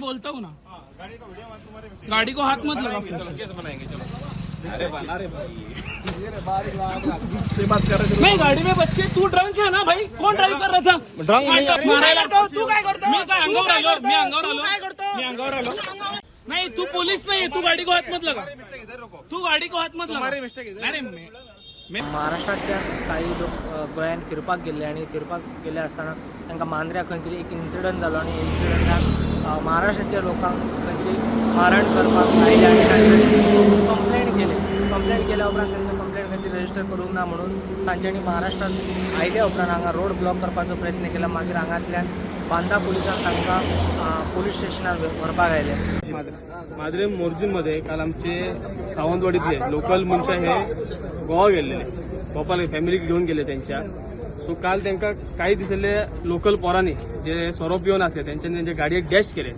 बोलता हूँ ना. गाड़ी को हाथ मत लगा. अरे बना रे भाई. नहीं, गाड़ी में बच्चे, तू ड्रंक है ना भाई? कौन ड्राइव कर रहा था? ड्रंक नाही. मारायला. तू काय करतो? मी काय अंगावर तू काय आलो? करतो? मी अंगावर तू आलो? काय करतो? मी अंगावर आलो नाही. तू पुलिस नाही है, तू गाड़ी को हाथ मत लगा. तू गाड़ी को हाथ मत लगा. अरे मैं महाराष्ट्राच्या काही लोक गोंयांत फिरपाक गेल्ले आनी फिरपाक गेले आसतना तांकां मांद्र्या खंय तरी एक इन्सिडंट जालो आनी इन्सिडंटान महाराष्ट्राच्या लोकांक खंय तरी मारहाण करपाक आयले आनी तांच्यांनी कंप्लेन केली. कंप्लेन केल्या उपरांत तांचे कंप्लेन खंय तरी रजिस्टर करूंक ना म्हणून तांच्यांनी महाराष्ट्रांत आयल्या उपरांत हांगा रोड ब्लॉक करपाचो प्रयत्न केला. मागीर हांगांतल्यान बांदा पुलिसांक तांकां पुलीस स्टेशनार व्हरपाक आयले. माद्रे मोर्जीम मध्ये काल आमचे सावंतवाडीतले लोकल मनशां हे गोवा गेल्ले, गोपाल फॅमिलीक घेवन गेले त्यांच्या. सो काल तांकां काही दिसले लोकल पोरांनी जे सोरो पिवन आसले, तेंच्यांनी तेंच्या गाडयेक डॅश केले.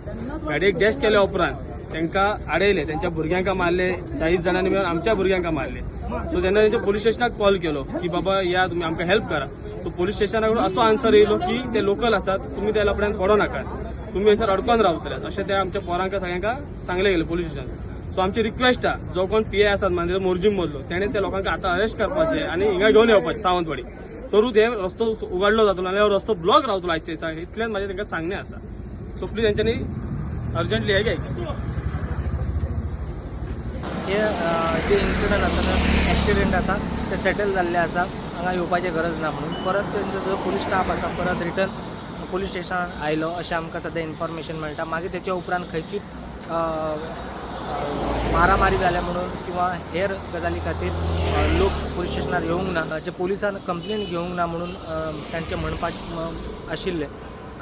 गाडयेक डॅश केल्या उपरांत तांकां आडयले, त्यांच्या भुरग्यांका मारले. 40 जाणांनी मेळून आमच्या भुरग्यांका मारले. सो तेन्ना तेंच्या पोलीस स्टेशनाक कॉल केलो की बाबा या तुमी, आमकां हेल्प करा. सो पोलीस स्टेशना कडून असो आन्सर येयलो की ते लोकल आसात, तुमी त्या लफड्यान पडो नाकात, तुमी हयसर अडकोन रावतले, अशें ते आमच्या पोरांका सगळ्यांका सांगले गेले पोलीस स्टेशन. सो आमची रिक्वेस्ट आहा, जो कोण पीआय आसात मांद्रे मोरजीम मदलो, तेणे त्या लोकांक आतां अरेस्ट करपाचे आनी हिंगा घेवन येवपाचे सावंतवाडी. तरूच हे रस्तो उगाडलो जातलो आनी हो रस्तो ब्लॉक रावतलो आजच्या दिसा, इतल्यान म्हाजें तांकां सांगणें आसा. सो प्लीज तेंच्यांनी अर्जंटली हे घे. हे जे इन्सिडंट आसा, एक्सिडंट आसा, ते सेटल जाल्ले आसा, हांगा येवपाची गरज ना म्हणून परत तेंचो जो पुलीस स्टाफ आसा परत रिटर्न पुलीस स्टेशनार आयलो, अशें आमकां सद्या इन्फॉर्मेशन मेळटा. मागीर तेच्या उपरांत खंयची मारामारी जाल्या म्हणून किंवा हेर गजाली खातीर लोक पुलीस स्टेशनार येवंक ना, जे पुलिसान कंप्लेन घेवंक ना म्हणून तांचें म्हणपाक आशिल्लें.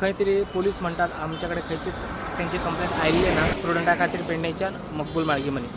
खंय तरी पुलीस म्हणटात आमच्या कडेन खंयची तेंची कंप्लेन आयिल्ली ना. प्रुडंटा खातीर पेडणेच्यान मकबूल माळगीमनी.